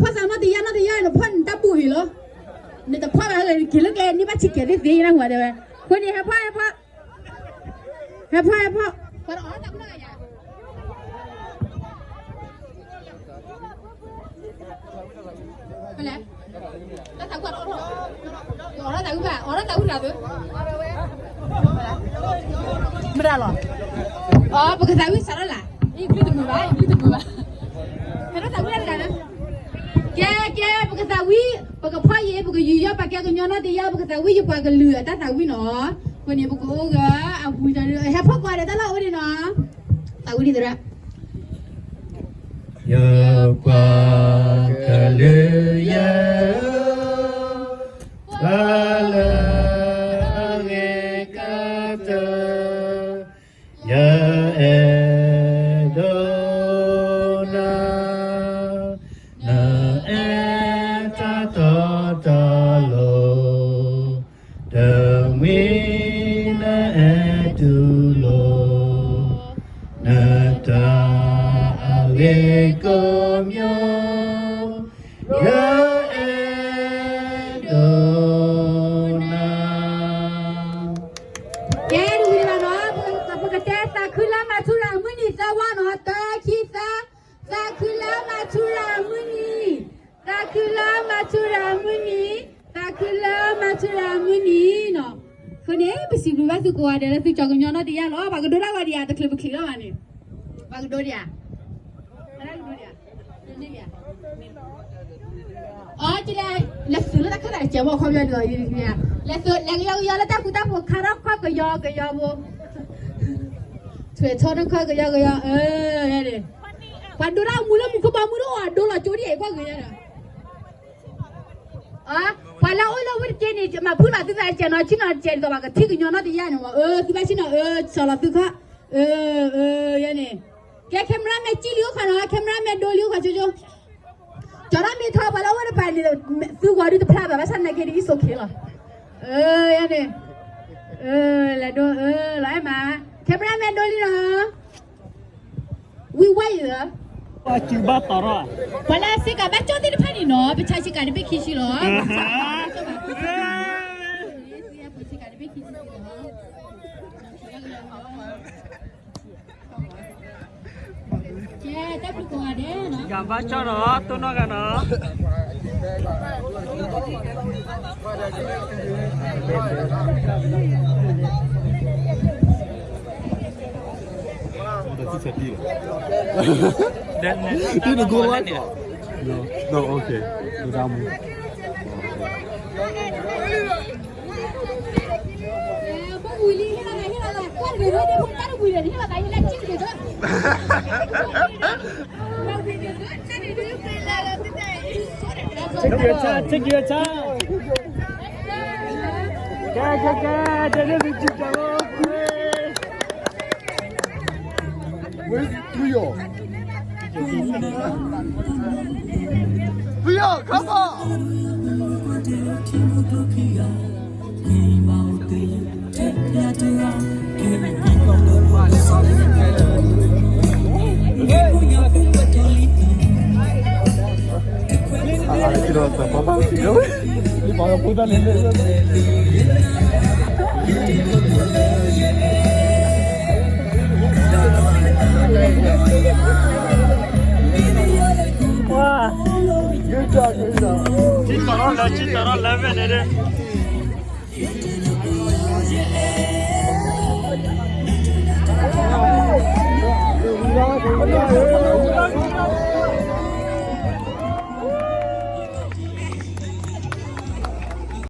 ဖီၣ်သးနီၢ်တယၢ်နီၢ်တယၢ် နဖီၣ်နတၢ်ဘူၣ်ဟံၣ်လီၤ. နတဖီၣ်ဘၣ်လၢက့ၤလၢကျဲ န့ၢ်ဘၣ်ဆံးကဲၤသ့ၣ်သ့ၣ် ယနၢ်ဟူဝဲတဲဝဲ. အဃိန့ၣ် ဟဲဖီၣ် ဟဲဖီၣ် ဟဲဖီၣ် ဟဲဖီၣ် ဖဲလဲၣ် တၢ်သးဝံၣ်ဘၣ် အီၣ်တၢ်သးဝံၣ်ဘၣ် အီၣ်တၢ်သးဝံၣ်ဘၣ် မတၤလီၤ. အီ ပကသးဝံၣ်စးထီၣ်လၢ် ယဘျုးတမုာ်ဘၣ် ယဘျုးတမုာ်ဘၣ်. ဟဲထီၣ်သးဝံၣ်တဂၤလၢ ကဲ ကဲ ပကသးဝံၣ် ပကဖီၣ်ယံၤ ပကယူးယီၣ်ပာ်ကဲကညီနီၢ်တယၢ် ပကသးဝံၣ်ယပှၤကလုာ်အတၢ်သးဝံၣ်နီၤ. အဃိန့ၣ် ပကအိၣ်ဂၢၢ်အပူၤ ဟဲဖီၣ်ကွၢ်ဒီးတၢ်လီၢ်အိၣ်ဒံးနီၤ. သးဝံၣ်ဒံးသရၣ် ယပှၤကလုာ်ယဲ ပှၤလၢအဂ့ၤကတၢၢ် ယအဲၣ်ဒိးနၤ နအဲၣ်တၢ်တီတၢ်လိၤ တမှံၤနအဲၣ်တူၢ်လိာ် နတၢ်အဂ့ၤကိးမံၤ ယအဲၣ်ဒိးနၤ. ကဲ တဝံၤဘၣ်နီၤ ပကတဲသးခုလၢမၤထူရၤအမုၢ်နံၤသၢဝါနီၤ တၢ ခံ သၢ သးခုလၢမၤထူရၤအမုၢ်နံၤ သးခုလၢမၤထူရၤအမုၢ်နံၤ သးခုလၢမၤထူရၤအမုၢ်နံၤနီၤ. အဃိန့ၣ် ပစံးဘျုးဘၣ်သုကိးဂၤဒဲးလၢသုကၠီကညီနီၢ်တယၢ်လီၤ. ပှၤကဒိတၢ်ဂီၤဒံးဧါ တချုးပချံးလီၤဘၣ်န့ၣ် ပှၤကဒိဒံးဧါ အီ လဲၤသုးလၢတၢ်ခၢၣ်သးတစဲးဖိခီပညီဒ်သိး လဲၤသုးလဲၤကယီကယီလၢတၢ်ဃူတၢ်ဖိးခါထီၣ်ခီၣ်ကယီကယီဖိ ထွဲထီၣ်တခီၣ်ကယီကယီ အၢ န့ၣ် ပှၤဒိတၢ်မူလၢမူခိၣ်ဘီမုၢ်တအိၣ် အဒိလီၤကၠိဒ်အံၤကွၢ်ဂ့ၤညါဒီး အ ပှၤလၢအိၣ်လၢဝ့ၢ်တက့ၢ်န့ၣ် မၤဖုၣ်လီၤသုသးတစဲးနီၤ ဆ့ၣ်နီၤတစဲးဒ်သိးပှၤကထံၣ်ကညီနီၢ်တယၢ်န့ၣ်မး အၢ သုဘၣ်ဆ့ၣ်နီၤ အၢ ဆီၣ်လီၤသုခီၣ် အၢ အၢ ယဲန့ၣ် ကဲ cameraman ကံၣ်လံအိၣ်ခီနီၤ cameraman ဒိလံအိၣ်ခီကၠိကၠိ ကၠီၤဒၣ်မ့ၢ်ထီၣ်ပှၤလၢအိၣ်တပၤန့ၣ် သုဂီၤဒုတဖျါဘၣ် ဘၣ်ဆၣ်သနာ်က့ဒ်အံၤ it's okay လီၤ အၢ ယဲန့ၣ် အၢ လဲၤဒိ အၢ လီၤအဲၣ်မး cameraman ဒိလံနီၤ ဝံၤဝဲအံၤလၢ ပှၤစူၤဘၣ်တီၤထီၣ် ပှၤလၢအစ့ကၤဘၣ်ကၠီၣ်သ့ၣ်တဖၣ်န့ၣ်နီၤ ပဆါစ့ကၤတဘ့ၣ်ခံဆံလီၤ ပဆါစ့ကၤတဘ့ၣ်ခံဆံလီၤ ကဲ တၢ်ဘျုးကိးဂၤဒဲးနီၤ ကဘၣ်ကၠီၣ်နီၤ တိၢ်နီၣ်ဂၤနီၤ Did the goal light? No, okay. Take your time, take your time. Go, go, go. Where's Cleo? Cleo, come on! Good job, good job. Good job.